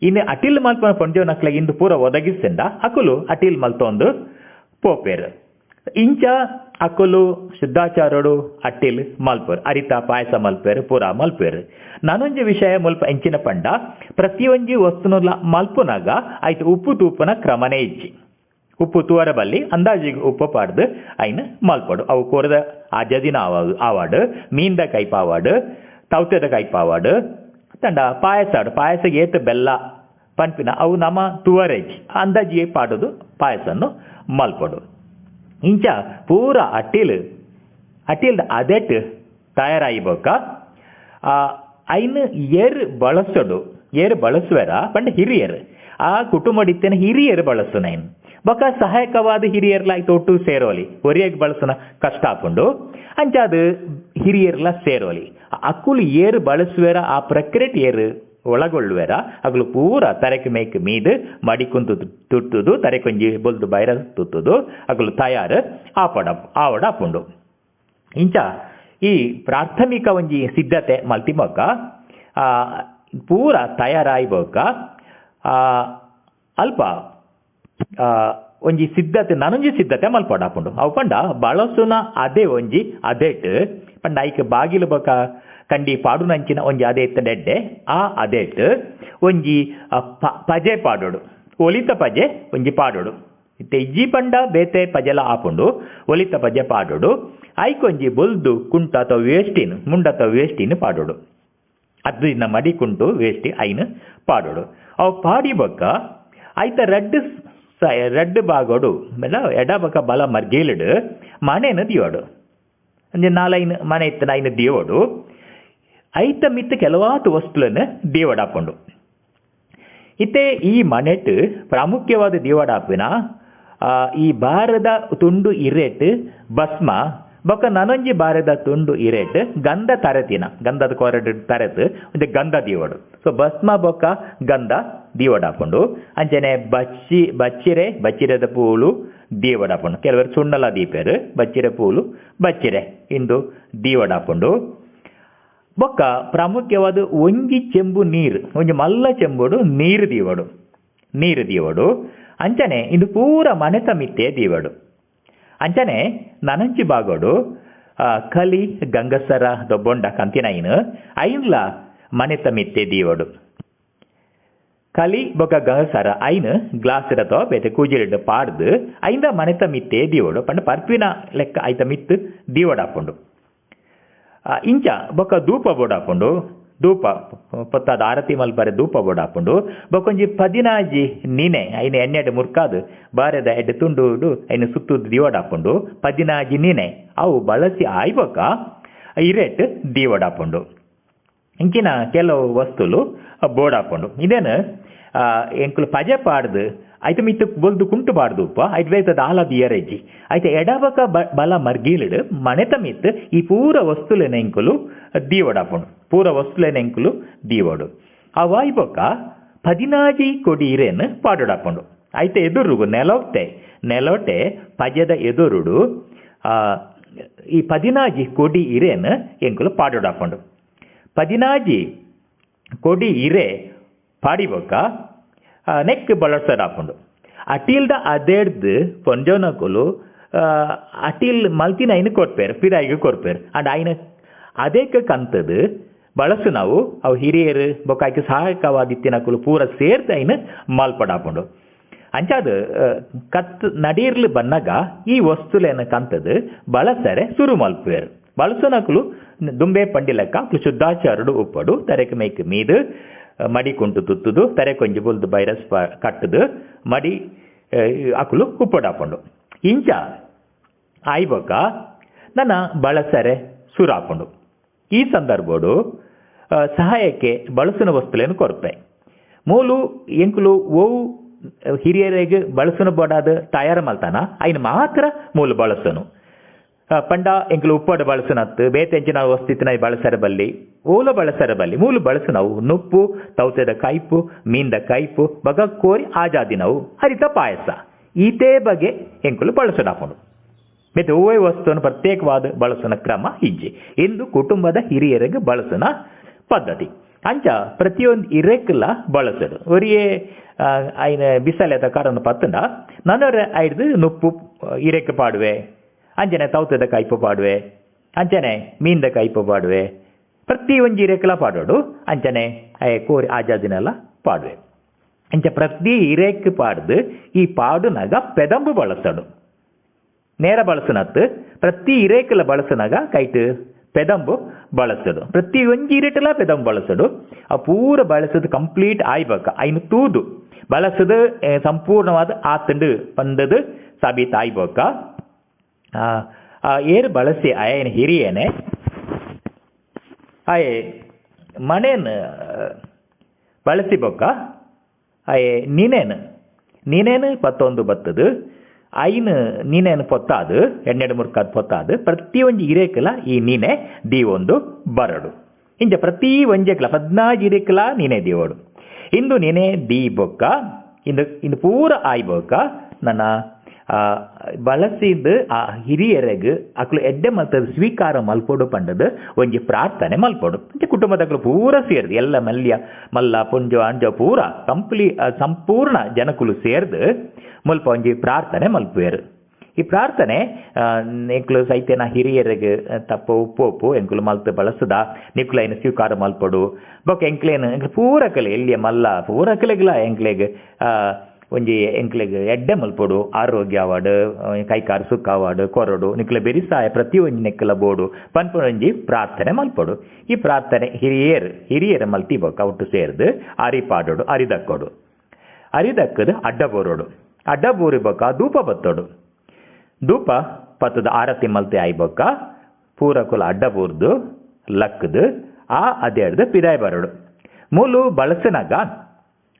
ಇನ್ನು ಅಟಿಲ್ ಮಲ್ಪನ ಪೊಂಜೋನಕ್ಲೆ ಇಂದು ಪೂರ ಒದಗಿಸಿಂದ ಅಕುಲು ಅಟಿಲ್ ಮಲ್ತೊಂದು ಪೋಪೇರು. ಇಂಚ ಅಕುಲು ಶುದ್ಧಾಚಾರಡು ಅಟ್ಟಿಲ್ ಮಲ್ಪೇರು, ಅರಿತ ಪಾಯಸ ಮಲ್ಪೇರು, ಪೂರ ಮಲ್ಪೇರು. ನಾನೊಂಜಿ ವಿಷಯ ಮುಲ್ಪ ಎಂಚಿನ ಪಂಡ ಪ್ರತಿಯೊಂಜಿ ವಸ್ತುನುಲ ಮಲ್ಪುನಾಗ ಆಯ್ತು ಉಪ್ಪು ತೂಪುನ ಕ್ರಮನೇ ಇಜ್ಜಿ. ಉಪ್ಪು ತೂವರ ಬಲ್ಲಿ ಅಂದಾಜಿಗೆ ಉಪ್ಪು ಪಾಡ್ದು ಐನ್ ಮಲ್ಪಡು. ಅವು ಕೋರದ ಆಜದಿನ ಆವಾಡು, ಮೀನ್ದ ಕೈಪಾವಾಡು, ತೌತೆದ ಕೈಪಾವಾಡು, ತಂಡ ಪಾಯಸ ಆಡು ಪಾಯಸಗೆ ಏತು ಬೆಲ್ಲ ಪನ್ಪಿನ ಅವು ನಮ್ಮ ತುವರೇಜ್ ಅಂದಾಜಿಗೆ ಪಾಡೋದು ಪಾಯಸನ್ನು ಮಲ್ಪಡು. ಇಂಚ ಪೂರ ಅಟ್ಟಿಲ್ ಅಟ್ಟಿಲ್ದ ಅದೆಟ್ ತಯಾರಾಯಿಬೊಕ್ಕ ಐನ್ ಏರ್ ಬಳಸೋಡು ಏರ್ ಬಳಸುವರ ಪಂಡ ಹಿರಿಯರು ಆ ಕುಟುಂಬಡಿತ್ತೇನೆ ಹಿರಿಯರು ಬಳಸುನ ಐನ್ ಬೊಕ್ಕ ಸಹಾಯಕವಾದ ಹಿರಿಯರ್ಲ ಒಟ್ಟು ಸೇರೋಲಿ ಒರಿಯಾಗಿ ಬಳಸುನ ಕಷ್ಟ ಆಪುಂಡು. ಅಂಚಾದ ಹಿರಿಯರ್ಲ ಸೇರೋಲಿ ಅಕ್ಕುಲು ಏರು ಬಳಸುವೆರ ಆ ಪ್ರಕ್ರಿಯೆ ಏರು ಒಳಗೊಳ್ಳುವೆರ ಅಗಲು ಪೂರ ತರೆಕ್ ಮೇಕ್ ಮೀದು ಮಡಿಕುಂತು ತುತ್ತುದು ತರೆಕೊಂಜಿ ಬೊಲ್ದು ಬೈರ ತುತ್ತುದು ಅಗಲು ತಯಾರು ಆಪಡ ಆವಡ ಆಪುಂಡು. ಇಂಚ ಈ ಪ್ರಾಥಮಿಕ ಒಂಜಿ ಸಿದ್ಧತೆ ಮಲ್ತಿಮೊಕ್ಕ ಪೂರ ತಯಾರಾಯಿ ಬೊಕ್ಕ ಅಲ್ಪ ಒಂಜಿ ಸಿದ್ಧತೆ ನನೊಂಜಿ ಸಿದ್ಧತೆ ಮಲ್ಪಡಾಪುಂಡು. ಅವು ಪಂಡ ಬಳಸುನ ಅದೇ ಒಂಜಿ ಅದೇಟ್ ಪಂಡ ಐಕ್ ಬಾಗಿಲು ಬೊಕ ಕಂಡಿ ಪಾಡುನಂಚಿನ ಒಂಜಿ ಅದೇ ಇತ್ತಂಡ ಎಡ್ಡೆ ಆ ಅದೇಟ್ ಒಂಜಿ ಪಜೆ ಪಾಡೋಡು, ಒಲಿತ ಪಜೆ ಒಂಜಿ ಪಾಡೋಡು. ಇತ್ತೆ ಇಜ್ಜಿ ಪಂಡ ಬೇತೆ ಪಜೆಲ ಆಪುಂಡು, ಒಲಿತ ಪಜೆ ಪಾಡೋಡು. ಐಕೊಂಜಿ ಬೊಲ್ದು ಕುಂಟ ಅಥವಾ ವೇಸ್ಟಿನ್ ಮುಂಡ ಅಥವಾ ವೇಸ್ಟಿನ್ ಪಾಡೋಡು. ಅದು ಮಡಿ ಕುಂಟು ವೇಸ್ಟಿ ಐನ್ ಪಾಡೋಡು. ಅವು ಪಾಡಿ ಬೊಕ್ಕ ಐತ ರಡ್ಡ್ ರಡ್ಡ್ ಬಾಗೋಡು ಎಡ ಬೊಕ್ಕ ಬಲ ಮರ್ಗೀಲುಡು ಮಣೆನು ದಿಯೋಡು. ಅಂಚೆ ನಾಲೈನ್ ಮನೆ ಇತ್ತನ ಐನ್ ದಿಯೋಡು. ಐತ ಮಿತ್ತ ಕೆಲವಾತು ವಸ್ತುలను ದೇವಡಾಪುಂಡು. ಇತ್ತೆ ಈ ಮನೆಟ್ ಪ್ರಾಮುಖ್ಯವಾದ ದೇವಡಾಪಿನ ಈ ಬಾರದ ತುಂಡು ಇರೇಟ್ ಭಸ್ಮ ಬೊಕ್ಕ ನನೊಂಜಿ ಬಾರದ ತುಂಡು ಇರೇಟ್ ಗಂಧ ತರತಿನ ಗಂಧದ ಕೊರಡು ತರತು ಒಂಜಿ ಗಂಧ ದಿಯೋಡು. ಸೊ ಭಸ್ಮ ಬೊಕ್ಕ ಗಂಧ ದೀವಡಾಪುಂಡು. ಅಂಚನೆ ಬಚ್ಚಿ ಬಚ್ಚಿರೆ ಬಚ್ಚಿರೆದ ಪೂಲು ದೀವಡಾಪುಂಡು. ಕೆಲವರು ಸುಣ್ಣಲ ದೀಪೇರು ಬಚ್ಚಿರೆ ಪೂಲು ಬಚ್ಚಿರೆ ಇಂದು ದೀವಡಾಪುಂಡು. ಬೊಕ್ಕ ಪ್ರಾಮುಖ್ಯವಾದ ಒಂಜಿ ಚೆಂಬು ನೀರು ಒಂಜಿ ಮಲ್ಲ ಚೆಂಬುಡು ನೀರು ದೀವಡು ನೀರು ದೀವಡು. ಅಂಚನೆ ಇಂದು ಪೂರ ಮನೆತ ಮಿತ್ತೆ ದೀವಡು. ಅಂಚನೆ ನನಂಚಿ ಬಾಗೋಡು ಕಲಿ ಗಂಗಸರ ದೊಬ್ಬೊಂಡ ಕಂತಿನ ಐನು ಐನ್ಲ ಮನೆತ ಮಿತ್ತೆ ದೀವಡು. ಕಲಿ ಬೊಕ್ಕ ಗಂಗಸರ ಐನು ಗ್ಲಾಸ್ ಇಡತೋ ಬೇತೆ ಕೂಜಿರಿಡ್ ಪಾಡ್ದು ಐಂದ ಮನೆತ ಮಿತ್ತೆ ದೀವಡು. ಪಂಡ ಪರ್ಪಿನ ಲೆಕ್ಕ ಐತ ಮಿತ್ತು ದೀವಡಾಪುಂಡು. ಇಂಚ ಬೊಕ್ಕ ಧೂಪ ಬೋಡಾಪುಂಡು. ಧೂಪ ಪೊತ್ತಾದ ಆರತಿ ಮಲ್ಪರೆ ಧೂಪ ಬೋಡಾಪುಂಡು. ಬೊಕ್ಕೊಂಜಿ ಪದಿನಾಜಿ ನೀನೆ ಐನ ಎಣ್ಣೆಡ್ ಮುರ್ಕಾದು ಬಾರೆದ ಎಡ್ಡೆ ತುಂಡು ಐನ ಸುತ್ತುದು ದೀವಡಾಪುಂಡು. ಪದಿನಾಜಿ ನೀನೆ ಅವು ಬಳಸಿ ಆಯ್ಬೊಕ್ಕ ಇರೇಟ್ ದೀವಡಾಪುಂಡು. ಇಂಚಿನ ಕೆಲವು ವಸ್ತುಲು ಬೋಡಾಪುಂಡು. ಇದೇನು ಎಂಕುಲು ಪಜೆ ಪಾಡ್ದು ಐತ ಮಿತ್ತು ಬೊಲ್ದು ಕುಂಟು ಪಾಡ್ದು ಉಪ್ಪ ಐಟ್ ಬೇತದ ಆಲ ದಿಯರೆಜ್ಜಿ ಐತ ಎಡಬಕ ಬಲ ಮರ್ಗೀಲಿಡು ಮನೆತ ಮಿತ್ತು ಈ ಪೂರ ವಸ್ತುಲೆನ ಎಂಕುಲು ದೀವಡಾಪುಂಡು. ಪೂರ ವಸ್ತುಲೆನ ಎಂಕುಲು ದೀವಡು. ಆ ವಾಯ್ಬೊಕ್ಕ ಪದಿನಾಜಿ ಕೊಡಿ ಇರೇನು ಪಾಡೋಡಾಪುಂಡು. ಐತ ಎದುರುಗು ನೆಲೊಟ್ಟೆ ನೆಲೊಟ್ಟೆ ಪಜೆದ ಎದುರುಡು ಈ ಪದಿನಾಜಿ ಕೊಡಿ ಇರೇನು ಎಂಕುಲು ಪಾಡೋಡಾಪುಂಡು. ಪದಿನಾಜಿ ಕೊಡಿ ಇರೆ ಪಾಡಿಬೊಕ್ಕ ನೆಕ್ ಬಳಸಡಾಪುಂಡು. ಅಟೀಲ್ದ ಅದೇಡ್ದು ಪೊಂಜೋನಕುಲು ಅಟೀಲ್ ಮಲ್ತಿನ ಐನು ಕೊರ್ಪೇರು ಪಿರಾಯಿಗೆ ಕೊರ್ಪೇರು. ಅಂಡ್ ಐನ ಅದೇಕ ಕಂತದು ಬಳಸು ನಾವು ಅವು ಹಿರಿಯರು ಬೊಕ್ಕ ಐಕ್ ಸಹಾಯಕವಾದಿತ್ತಿನಕುಲು ಪೂರ ಸೇರ್ದು ಐನು ಮಲ್ಪಡಾಪುಂಡು. ಅಂಚಾದ ಕತ್ ನಡೀರ್ಲು ಬನ್ನಗ ಈ ವಸ್ತುಲೇನ ಕಂತದು ಬಳಸರೆ ಸುರು ಮಲ್ಪುವೇರು. ಬಳಸುನಕುಲು ದುಂಬೆ ಪಂಡಿ ಲೆಕ್ಕ ಅಕ್ಲು ಶುದ್ಧಾಚಾರುಡು ಉಪ್ಪಡು ತರೆಕ್ ಮೇಕ್ ಮೀದು ಮಡಿ ಕುಂಟು ತುತ್ತುದು ತರೆ ಕೊಂಜಿ ಬೊಲ್ದು ಬೈರಸ್ ಕಟ್ಟುದು ಮಡಿ ಅಕುಲು ಉಪ್ಪಡಾಪುಂಡು. ಇಂಚ ಆಯ್ಬೊಕ್ಕ ನನ್ನ ಬಳಸರೆ ಸುರಾಪುಂಡು. ಈ ಸಂದರ್ಭಡು ಸಹಾಯಕ್ಕೆ ಬಳಸುನ ವಸ್ತುಲೇನು ಕೊರ್ಪೆ. ಮೂಲು ಎಂಕುಲು ಓವು ಹಿರಿಯರಿಗೆ ಬಳಸುನ ಬೋಡಾದ ತಯಾರು ಮಲ್ತಾನ ಐನು ಮಾತ್ರ ಮೂಲು ಬಳಸನು. ಪಂಡ ಎಂಕುಲು ಉಪ್ಪಡು ಬಳಸುನತ್ತು ಬೇತೆಂಚಿನ ವಸ್ತಿತ್ತಿನ ಬಳಸರ ಬಲ್ಲಿ ಓಲ ಬಳಸರ ಬಲ್ಲಿ ಮೂಲು ಬಳಸುನವು ನುಪ್ಪು ತೌತೆದ ಕೈಪು ಮೀನ್ದ ಕೈಪು ಬಗ ಕೋರಿ ಆಜಾದಿನವು ಹರಿತ ಪಾಯಸ ಈತೇ ಬಗೆ ಎಂಕುಲು ಬಳಸಡಾಪುಂಡು. ಮತ್ತೆ ಓವೇ ವಸ್ತುವನ್ನು ಪ್ರತ್ಯೇಕವಾದ ಬಳಸುನ ಕ್ರಮ ಇಜ್ಜಿ ಇಂದು ಕುಟುಂಬದ ಹಿರಿಯರಿಗೆ ಬಳಸುನ ಪದ್ಧತಿ. ಅಂಚ ಪ್ರತಿಯೊಂದು ಇರೆಕ್ಲ ಬಳಸಡು. ಒರಿಯೇ ಐನ ಬಿಸಲೆದ ಕಾರಣ ಪತ್ತಂಡ ನನ್ನೊರೆ ಐಡ್ದು ನುಪ್ಪು ಇರೆಕ್ ಪಾಡುವೆ, ಅಂಚನೆ ತೌತದ ಕೈಪು ಪಾಡುವೆ, ಅಂಚನೆ ಮೀನ್ದ ಕೈಪು ಪಾಡುವೆ, ಪ್ರತಿ ಒಂಜಿ ಇರೆಕ್ಲ ಪಾಡೋಡು. ಅಂಚನೆ ಕೋರಿ ಆಜಾದಿನೆಲ್ಲ ಪಾಡುವೆ. ಅಂಚ ಪ್ರತಿ ಇರೆಕ್ ಪಾಡ್ದು ಈ ಪಾಡುನಾಗ ಪೆದಂಬು ಬಳಸಡು. ನೇರ ಬಳಸುನತ್ತು ಪ್ರತಿ ಇರೇಕಲ ಬಳಸುನಾಗ ಕೈಟ್ ಪೆದಂಬು ಬಳಸಡು. ಪ್ರತಿ ಒಂಜಿ ಇರೇಟಲ ಪೆದಂಬು ಬಳಸಡು. ಆ ಪೂರ ಬಳಸದು ಕಂಪ್ಲೀಟ್ ಆಯ್ಬಕ ಐನು ತೂದು ಬಳಸದು ಸಂಪೂರ್ಣವಾದ ಆತಂಡು ಪಂದದು ಸಾಬೀತು ಆಯ್ಬಕ ಏರು ಬಳಸಿ ಆಯನ ಹಿರಿಯನೆ ಆಯೆ ಮಣೇನು ಬಳಸಿ ಬೊಕ್ಕ ಆಯೆ ನೀನೇನು ನೀನೇನು ಪತ್ತೊಂದು ಬತ್ತದು ಐನು ನೀನೇನು ಪೊತ್ತಾದು ಎಣ್ಣೆಡು ಮುರ್ಕಾದ್ ಪೊತ್ತಾದು ಪ್ರತಿಯೊಂಜಿ ಇರೇಕಲ ಈ ನೀನೆ ದೀವೊಂದು ಬರಡು. ಇಂಚ ಪ್ರತಿ ಒಂಜೆಕ್ಲ 14 ಇರೆಕ್ಲ ನೀನೆ ದೀವೋಡು. ಇಂದು ನೀನೆ ದೀಬೊಕ್ಕ ಇಂದು ಇಂದು ಪೂರ ಆಯ್ಬೊಕ್ಕ ನನ್ನ ಬಳಸಿದ ಆ ಹಿರಿಯರೆಗ್ ಅಕ್ಲು ಎಡ್ಡೆ ಮಲ್ತದ ಸ್ವೀಕಾರ ಮಲ್ಪೊಡು ಪಂಡದು ಒಂಜಿ ಪ್ರಾರ್ಥನೆ ಮಲ್ಪೊಡು. ಅಂಚೆ ಕುಟುಂಬದಕ್ಲು ಪೂರ ಸೇರ್ದು ಎಲ್ಲ ಮಲ್ಯ ಮಲ್ಲ ಪುಂಜೋ ಅಂಜೋ ಪೂರ ಕಂಪ್ಲಿ ಸಂಪೂರ್ಣ ಜನಕುಲು ಸೇರ್ದು ಮುಲ್ಪ ಒಂಜಿ ಪ್ರಾರ್ಥನೆ ಮಲ್ಪುವೆರು. ಈ ಪ್ರಾರ್ಥನೆ ಎಂಕ್ಲು ಸೈತ್ಯನ ಹಿರಿಯರಿಗೆ ತಪ್ಪು ಉಪ್ಪು ಉಪ್ಪು ಎಂಕುಲು ಮಲ್ತು ಬಳಸದ ನಿಕ್ಲು ಐನ ಸ್ವೀಕಾರ ಮಲ್ಪೊಡು. ಬೊಕ್ಕ ಎಂಕ್ಲೇನು ಎಂಕ್ಲು ಪೂರಕಲೆ ಎಲ್ಲಿಯ ಮಲ್ಲ ಪೂರಕಲೆಗ್ಲ ಎಂಕ್ಲೆಗ್ ಒಂಜಿ ಎಂಕ್ಲೆಗ್ ಎಡ್ಡೆ ಮಲ್ಪೊಡು, ಆರೋಗ್ಯ ಅವಾಡು, ಕೈಕಾರು ಸುಖ ಅವಾಡು, ಕೊರಡು ನಿಕ್ಲೆ ಬೆರಿಸಾಯ ಪ್ರತಿ ಒಂಜಿ ನೆಕ್ಕಲ ಬೋಡು ಪನ್ಪುನ ಒಂಜಿ ಪ್ರಾರ್ಥನೆ ಮಲ್ಪೊಡು. ಈ ಪ್ರಾರ್ಥನೆ ಹಿರಿಯರು ಹಿರಿಯರ ಮಲ್ತಿ ಬೊಕ್ಕ ಒಟ್ಟು ಸೇರ್ದು ಅರಿ ಪಾಡೋಡು, ಅರಿದಕ್ಕೋಡು, ಅರಿದಕ್ಕದು ಅಡ್ಡ ಬೋರೋಡು, ಅಡ್ಡ ಬೋರಿ ಬೊಕ್ಕ ಧೂಪ ಬತ್ತೋಡು, ಧೂಪ ಪತ್ತದ ಆರತಿ ಮಲ್ತೆ ಆಯ್ಬೊಕ್ಕ ಪೂರಕುಲ ಅಡ್ಡ ಬೂರ್ದು ಲಕ್ಕದು ಆ ಅದೇಡ್ದು ಪಿದಾಯ್ ಬರೋಡು. ಮೂಲು ಬಳಸನಾಗ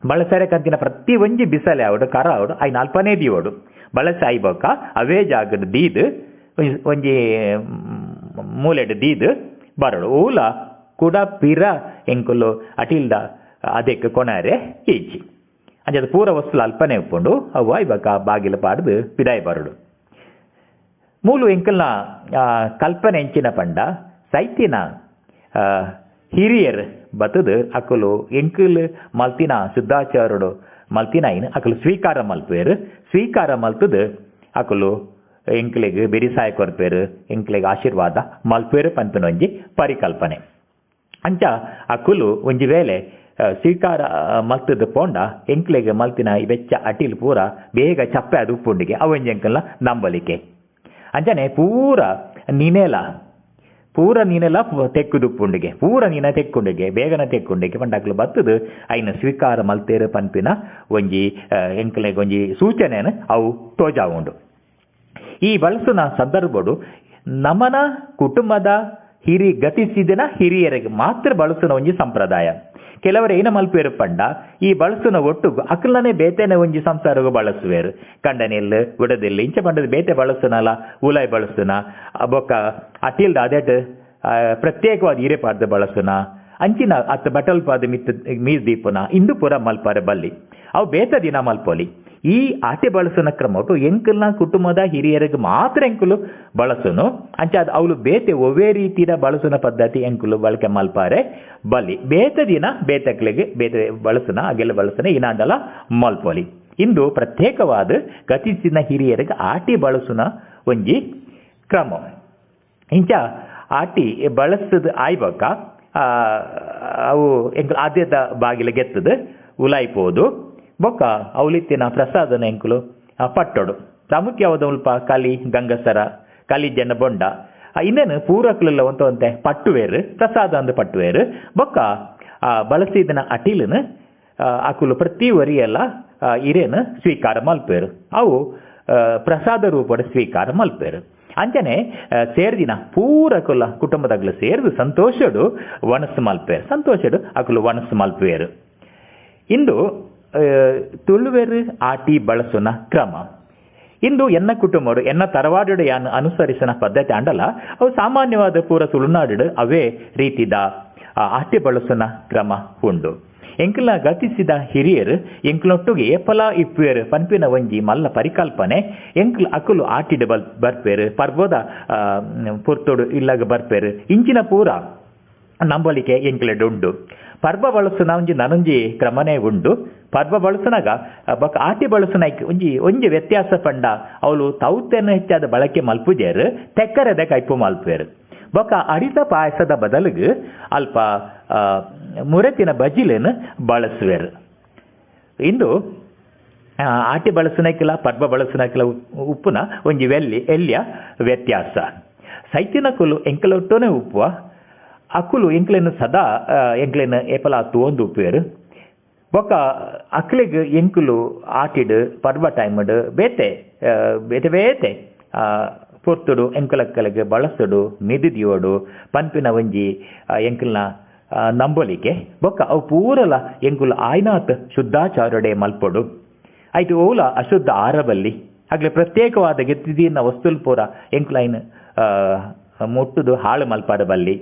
ಬಳಸರೆ ಕಂತಿನ ಪ್ರತಿ ಒಂಜಿ ಬಿಸಲೆ ಆವಡು ಕರ ಆವಡು ಐನ ಅಲ್ಪನೇ ದೀವೋಡು. ಬಳಸೆ ಆಯ್ಬೊಕ್ಕ ಅವೇ ಜಾಗಡ್ ದೀದ್ ಒಂಜಿ ಮೂಲೆಡ್ ದೀದ್ ಬರೋಡು. ಊಲ ಕೂಡ ಪಿರ ಎಂಕುಲು ಅಟಿಲ್ದ ಅದಕ್ಕೆ ಕೊಣಾರೆ ಈಚಿ ಅಂಚೆ ಪೂರ ವಸ್ತುಲು ಅಲ್ಪನೇ ಉಪ್ಪುಂಡು ಅವು ಆಯ್ಬೊಕ್ಕ ಬಾಗಿಲು ಪಾಡ್ದು ಪಿದಾಯ್ ಬರೋಡು. ಮೂಲು ಎಂಕಲ್ನ ಕಲ್ಪನೆ ಎಂಚಿನ ಪಂಡ ಸೈತಿನ ಹಿರಿಯರ್ ಬತ್ತದು ಅಕುಲು ಎಂಕಲ್ ಮಲ್ತಿನ ಶುದ್ಧಾಚಾರಡು ಮಲ್ತಿನ ಐನ್ ಅಕುಲು ಸ್ವೀಕಾರ ಮಲ್ಪೇರು. ಸ್ವೀಕಾರ ಮಲ್ತದು ಅಕುಲು ಎಂಕ್ಲೆಗ್ ಬೆರಿಸಾಯ ಕೊರ್ಪೇರು, ಎಂಕ್ಲೆಗ್ ಆಶೀರ್ವಾದ ಮಲ್ಪೇರು ಪನ್ಪಿನ ಒಂಜಿ ಪರಿಕಲ್ಪನೆ. ಅಂಚ ಅಕುಲು ಒಂಜಿ ವೇಳೆ ಸ್ವೀಕಾರ ಮಲ್ತದ ಪೋಂಡ ಎಂಕ್ಲೆಗ್ ಮಲ್ತಿನ ಈ ಬೆಚ್ಚ ಅಟಿಲ್ ಪೂರ ಬೇಗ ಚಪ್ಪೆ ಅದು ಉಪ್ಪುಂಡಿಗೆ ಅವು ಒಂಜಿ ಎಂಕಲ್ನ ನಂಬಲಿಕೆ. ಅಂಚನೆ ಪೂರ ನಿನೆಲ ಪೂರ ನೀನೆಲ್ಲ ತೆಕ್ಕುದುಪ್ಪುಂಡಿಗೆ ಪೂರ ನೀನ ತೆಕ್ಕುಂಡಿಗೆ ಬೇಗನ ತೆಕ್ಕುಂಡಿಗೆ ಪಂಡಾಕ್ಲು ಬತ್ತದು ಐನ ಸ್ವೀಕಾರ ಮಲ್ತೇರು ಪನ್ಪಿನ ಒಂಜಿ ಎಂಕ್ಲೆಗ್ ಒಂಜಿ ಸೂಚನೆಯನ್ನು ಅವು ತೋಜಾವುಂಡು. ಈ ಬಳಸುನ ಸಂದರ್ಭಡು ನಮನ ಕುಟುಂಬದ ಹಿರಿ ಗತಿಸಿದನ ಹಿರಿಯರಿಗೆ ಮಾತ್ರ ಬಳಸುನ ಒಂಜಿ ಸಂಪ್ರದಾಯ. ಕೆಲವರು ಏನ ಮಲ್ಪೇರು ಪಂಡ ಈ ಬಳಸುನ ಒಟ್ಟುಗು ಅಕ್ಲನೆ ಬೇತೆನೆ ಒಂಜಿ ಸಂಸಾರಗು ಬಳಸುವೇರು. ಕಂಡನೆಲ್ಲು ಬಿಡದಿಲ್ಲ ಇಂಚ ಪಂಡದ ಬೇತೆ ಬಳಸುನಲ್ಲ ಉಲಾಯ್ ಬಳಸುನ ಬೊಕ್ಕ ಅಟಿಲ್ದ ಅದೇಟ್ ಪ್ರತ್ಯೇಕವಾದ ಹಿರೆ ಪಾಡ್ದು ಬಳಸುನ ಅಂಚಿನ ಅತ್ತ ಬಟಲ್ ಪಾದ ಮಿತ್ ಮೀಸ್ ದೀಪುನ ಇಂದು ಪೂರ ಮಲ್ಪಾರೆ ಬಲ್ಲಿ ಅವು ಬೇತ ದಿನ ಮಲ್ಪೊಲಿ. ಈ ಆಟೆ ಬಳಸುನ ಕ್ರಮಟು ಎಂಕಲ್ನ ಕುಟುಂಬದ ಹಿರಿಯರಿಗೆ ಮಾತ್ರ ಎಂಕುಲು ಬಳಸುನು. ಅಂಚ ಅದು ಅವಳು ಬೇತೆ ಒವ್ವೇ ರೀತಿಯ ಬಳಸುನ ಪದ್ಧತಿ ಎಂಕುಲು ಬಳಕೆ ಮಲ್ಪಾರೆ ಬಲ್ಲಿ. ಬೇತ ದಿನ ಬೇತಕ್ಲೆಗೆ ಬೇತೆ ಬಳಸುನ ಅಗೆಲ್ಲ ಬಳಸುನ ಇನಾಂಡಲ ಮಲ್ಪೊಲಿ. ಇಂದು ಪ್ರತ್ಯೇಕವಾದ ಗತಿಸಿನ ಹಿರಿಯರಿಗೆ ಆಟಿ ಬಳಸುನ ಒಂಜಿ ಕ್ರಮ. ಇಂಚ ಆಟಿ ಬಳಸದ ಆಯ್ಬಕ್ಕ ಅವು ಎಂಕುಲು ಆದ್ಯದ ಬಾಗಿಲ ಗೆತ್ತದು ಉಲಾಯ್ಪೋದು. ಬೊಕ್ಕ ಅವಲಿತ್ತಿನ ಪ್ರಸಾದನ ಎಂಕುಲು ಪಟ್ಟೋಡು. ಪ್ರಾಮುಖ್ಯವಾದ ಉಲ್ಪ ಕಲಿ ಗಂಗಸರ ಕಲಿ ಜನ ಬೊಂಡ ಇನ್ನೇನು ಪೂರಕ್ಲೆಲ್ಲ ಒಂತ ಪಟ್ಟುವೇರು ಪ್ರಸಾದ ಅಂದು ಪಟ್ಟುವೇರು. ಬೊಕ್ಕ ಬಳಸಿದನ ಅಟಿಲನು ಅಕುಲು ಪ್ರತಿ ವರಿಯೆಲ್ಲ ಇರೇನು ಸ್ವೀಕಾರ ಮಲ್ಪೇರು, ಅವು ಪ್ರಸಾದ ರೂಪದ ಸ್ವೀಕಾರ ಮಲ್ಪೇರು. ಅಂಚನೆ ಸೇರ್ದಿನ ಪೂರಕುಲ ಕುಟುಂಬದಾಗ್ಲು ಸೇರ್ದು ಸಂತೋಷಡು ವಣಸು ಮಲ್ಪೇರು, ಸಂತೋಷಡು ಅಕುಲು ವಣಸು ಮಲ್ಪೇರು. ಇಂದು ತುಳುವೆರು ಆಟಿ ಬಳಸುನ ಕ್ರಮ. ಇಂದು ಎನ್ನ ಕುಟುಂಬಡು ಎನ್ನ ತರವಾಡು ಯಾನು ಅನುಸರಿಸನ ಪದ್ಧತಿ ಅಂಡಲ ಅವು ಸಾಮಾನ್ಯವಾದ ಪೂರ ತುಳುನಾಡು ಅವೇ ರೀತಿದ ಆಟಿ ಬಳಸುನ ಕ್ರಮ ಉಂಡು. ಎಂಕಲ್ನ ಗತಿಸಿದ ಹಿರಿಯರು ಎಂಕ್ಲೊಟ್ಟುಗೆ ಏಪಲ ಇಪ್ಪೇರು ಪನ್ಪಿನ ಒಂಜಿ ಮಲ್ಲ ಪರಿಕಲ್ಪನೆ. ಎಂಕ್ಲ ಅಕುಲು ಆಟಿಡ್ ಬರ್ಪೇರು ಪರ್ಬೋದ ಪುರ್ತೋಡು ಇಲ್ಲಾಗ ಬರ್ಪೇರು ಇಂಚಿನ ಪೂರ ನಂಬಲಿಕೆ ಎಂಕ್ಲೆಡ್ ಉಂಡು. ಪರ್ಬ ಬಳಸುನ ಒಂಜಿ ನನೊಂಜಿ ಕ್ರಮನೇ ಉಂಡು. ಪರ್ಬ ಬಳಸುನಾಗ ಬೊಕ್ಕ ಆಟಿ ಬಳಸುನ ಒಂಜಿ ಒಂಜಿ ವ್ಯತ್ಯಾಸ ಪಂಡ ಅವಳು ತೌತೆಯನ್ನು ಹೆಚ್ಚಾದ ಬಳಕೆ ಮಲ್ಪುಜೇರು ತೆಕ್ಕರೆದ ಕೈಪು ಮಲ್ಪೇರು. ಬೊಕ್ಕ ಅರಿತ ಪಾಯಸದ ಬದಲಿಗೆ ಅಲ್ಪ ಮುರೆತಿನ ಬಜಿಲೇನು ಬಳಸುವೇರು. ಇಂದು ಆಟಿ ಬಳಸುನಕ್ಕಿಲ್ಲ ಪರ್ಬ ಬಳಸುನಕ್ಕಿಲ್ಲ ಉಪ್ಪುನ ಒಂಜಿ ವೆಲ್ಲಿ ಎಲ್ಲಿಯ ವ್ಯತ್ಯಾಸ. ಸೈತಿನ ಕುಲು ಎಂಕಲೊಟ್ಟೋನೆ ಉಪ್ಪುವ ಅಕುಲು ಎಂಕ್ಲೇನು ಸದಾ ಎಂಕ್ಲೇನು ಏಪಲ ತೋಂದು ಉಪ್ಪುವೇರು. ಬೊಕ್ಕ ಅಕ್ಲೆಗ್ ಎಂಕುಲು ಆಟಿಡ್ ಪರ್ಬ ಟೈಮ್ಡ್ ಬೇತೆ ಬೇತೆ ಬೇತೆ ಪೊರ್ತುಡು ಎಂಕಲಕ್ಕಲಿಗೆ ಬಳಸುಡು ಮಿದಿದಿಯೋಡು ಪನ್ಪಿನ ಒಂಜಿ ಎಂಕಲ್ನ ನಂಬೊಲಿಕೆ. ಬೊಕ್ಕ ಅವು ಪೂರಲ ಎಂಕುಲು ಆಯ್ನಾತ್ ಶುದ್ಧಾಚಾರಡೆ ಮಲ್ಪೊಡು. ಆಯ್ತು ಓಲ ಅಶುದ್ಧ ಆರಬಲ್ಲಿ ಆಗ್ಲೇ ಪ್ರತ್ಯೇಕವಾದ ಗೆತ್ತಿದೀನ ವಸ್ತುಲ್ ಪೂರ ಎಂಕುಲೈನ್ ಮುಟ್ಟುದು ಹಾಳು ಮಲ್ಪಾರ ಬಲ್ಲಿ.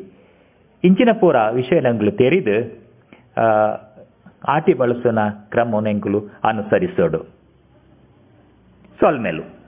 ಇಂಚಿನ ಪೂರ ವಿಷಯ ನಂಗುಲು ತೆರಿದು ಆಟಿ ಬಳಸುನ ಕ್ರಮ ಎಂಕುಲು ಅನುಸರಿಸೋಡು. ಸೊಲ್ಮೆಲು.